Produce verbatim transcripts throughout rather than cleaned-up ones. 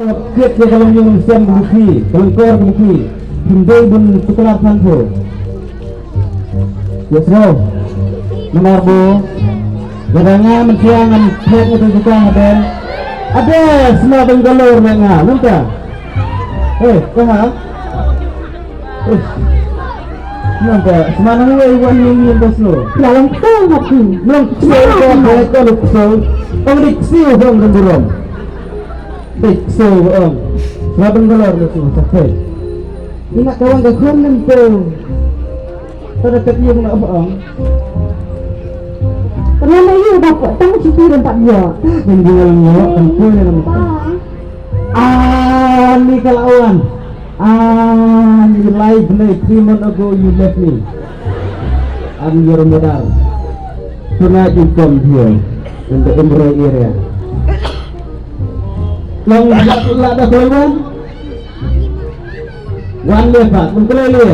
Kit ïa ka long ïing long sem ka buki, ka long kor ka buki. Hynrei bun tuklar than pho. Yes, bro. Namar ba lada nga mynta ngan phet ïa ka jaka ha ben. Ade, sma Bangalore na nga, mynta. Eh, ka ha? Eh. Namar sma nang wei wan ning ning bos lo. Dalam kau hati. Nang kau kau kau kau. Ong dik siu ong ong burom. Dik siu ong. Sma Bangalore lo siu sakit. Ina kawan ka khun nang tu. Pada kat ïing na ong. Pernah na ïu dapat tang cuti dan tak dia. Yang dia nyo, kan kau yang nang. Ah, ni ka la wan. Ah, ni lai bnai three months ago you left me. I'm your mother. Tonight you come here in the Umroi area. Long la la da koi wan. Wan le pa, mun kole le.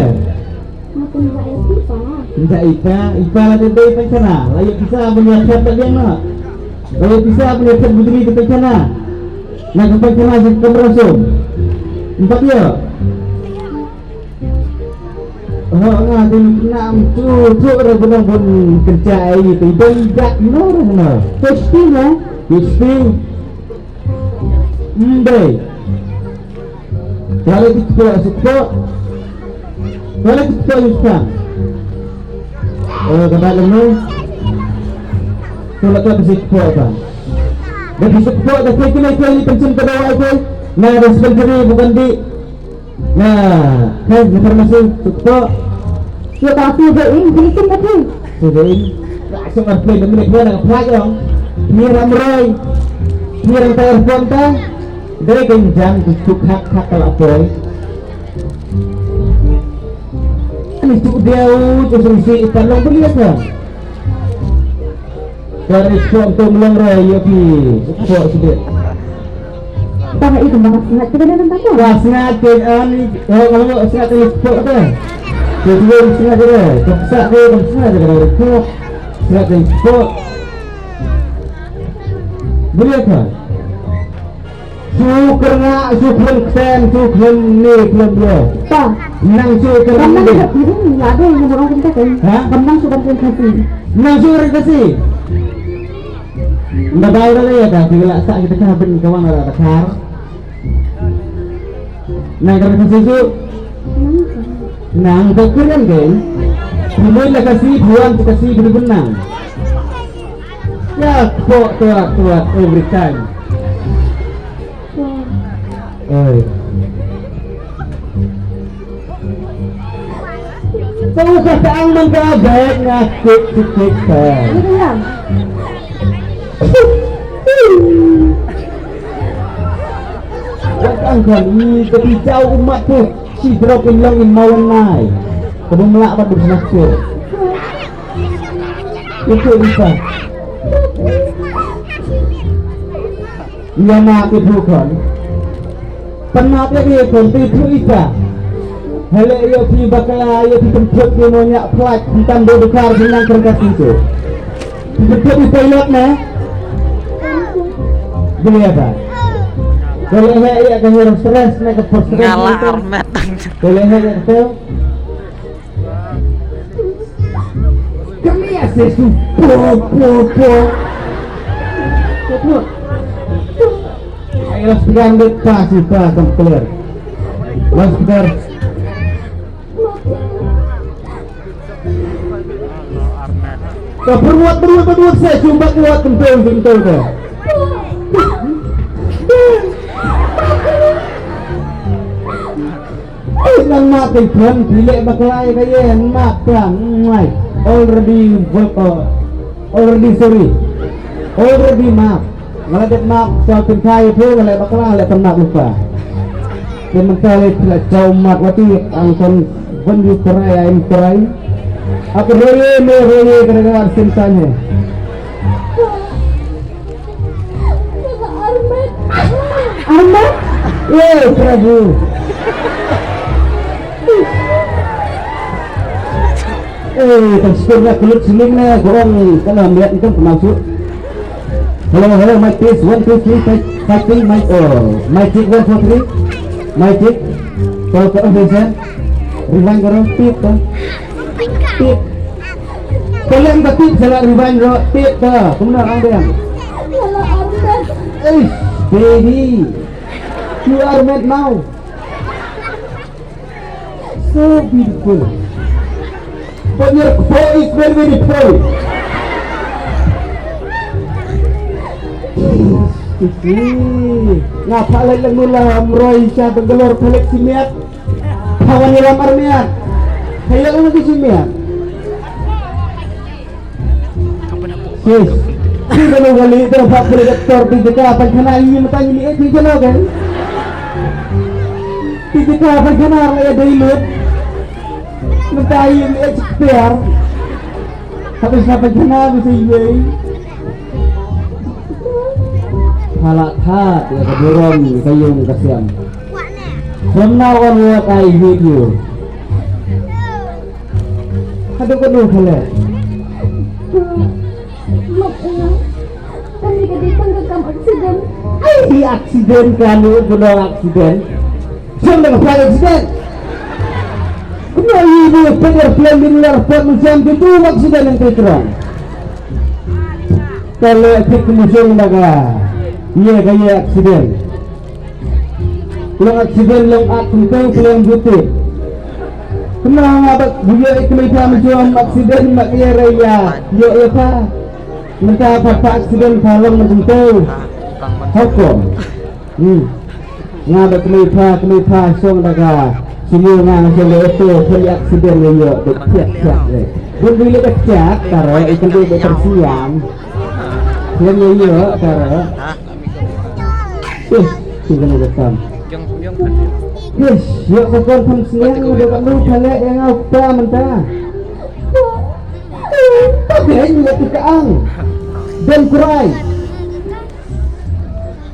Nga pynjah ïa i pa. Pynjah ïa i pa, i pa la dei dei pynkhana. La ïa pisa ban ïa thep da biang na. La ïa pisa ban ïa thep bidri ka pynkhana. Na ka pynkhana sa kamra sum. Empat ïa. Ho nga dei na tu tu re bun bun kynjah ïa i pa. I dei dak no re no. Testing eh. Testing. Mbe. Kala ki tpok, tpok. Kala ki tpok, tpok. Eh, kata lemu. Kala ka bisi tpok ka. Dah bisi tpok, dah kali kali kali pencin ka dawai ke. Na dah sebentar ni bukan di. Na, hei, ni farmasi, tpok. Ïa ka tu dei ing, dei ing ka tu. Tu dei ing. Ka song ar play demi nak nak play dong. Ni ram roi. Ni ram tayar pon ta. Dei kan jam tu tuk hak hak ka la poi. Ni tu dia u tu sung si ipan long beli apa? Dari sport tu melong rai yo pi sport sedek. Tang itu mana sengat kita dalam tang. Wah, sengat ke ani, oh, kalau sengat ke sport tu. Kedua sengat dia. Kepesak dia, sengat dia dari sport. Sengat dari sport. Boleh kan? Su kyrngah, su khlem kten, su khlem ne, khlem ïa. Ta. Nang su kyrngah. Kam nang ne. Ïa dei, ïa orang kumta kan. Ha? Kam nang su kam kyrngah kasi. Nang su kyrngah kasi. Nda bai ra le ta, ki la sa kita ka ben ka wan ra ta kar. Nang kyrngah kasi su. Nang ka kyrngah kan. Pynlong la kasi, buan kasi, bener-bener. Ya, kok tuat, tuat, every time. Oi. Tau ka tang man ka bek nga kik kik kik ka. Ini kenyang. Wat ang kan i tapi jauh umat tu si drop in long in mawan nai. Kamu melak pat bersama tu. Itu bisa. Ïa ma ki phu khon. Pan ma phi ki khon ti phu ita. Hele ïa phi bakla ïa phi pynthut ki mo nya phlak phi tam do dukar phi nang kyrka ti tu. Phi pynthut ita ilot ne. Beli apa? Hele he ïa ka hero stress ne ka por stress. Ngala ne tu. Armet. Hele he ïa ka tu. Kami ase su po po po. Ai, las pegang de pa si pa kam clear. Las pegang. Ka perwat perwat perwat se cuma kuat kentul kentul de. Nang map dei pran phi leh bakla ïa ka ïa map pran ngai. Already work, uh, already sorry. Already map. Nga la dep map sa pynkhai phi nga leh bakla nga leh pynmap lypa. Te mynta leh phi la jaw mat wati ang kon wan yu trai ai trai. Ap roye me roye ka dei ka sim tan he. Armet. Armet? Eh, Prabhu. Eh, tang skur na kulit siling na gorong kana miat ikan pernah su. Hello, hello, mic test, one, two, three, test, testing, mic, oh, mic check, one, two, three, mic check. To, to, oh, sensor. Rewind karo, tip, to. Tip. To, lem ka tip, sala rewind ro, tip, to. Kumno, ang deng. Eish, baby. You are mad now. So beautiful. But your kpo is very, very poor. Nga pha lek lek nula mroi sha Bangalore pha lek si miat. Pha wan ïalam ar miat. Pha ïa u ki si miat. Yes. Ki kano kali tu bak beli doktor di jaka pajana ini mentang ini eh di jana kan. Di jaka pajana lah ya dailut. Mentang ini eh cepear. Habis apa jana bisa iwei. Halak hat ya keburom kayung kasiam. From now onward I hate you. Aduh, aduh, boleh. Mat, eh, kami ka dei tang ka kam accident. Ai, di accident ka, anu, buno accident. Siapa dah buat accident? Kena ibu petir plan di luar pot macam tu, tu accident yang terkerang. Kalau efek musuh dah ka, iya kaya accident. Long accident long at kumteng khlem buti. Kena nga bad video ik mei pha mjom accident mak ye re ya. Yo ye pha. Mynta pha pha accident pha long kumteng. Hukum. Hmm. Nga bad kmei pha kmei pha song daga. Sini nga song le eto khlem accident le yo de thiak thiak le. Bun dui le de thiak taro ikan de de tersiam. Khlem le yo taro. Ih, tinggal ada tam. Yes, ya ka kon pun sini ada kat lu kale yang apa mentah. Tapi ini ya tukang. Don't cry.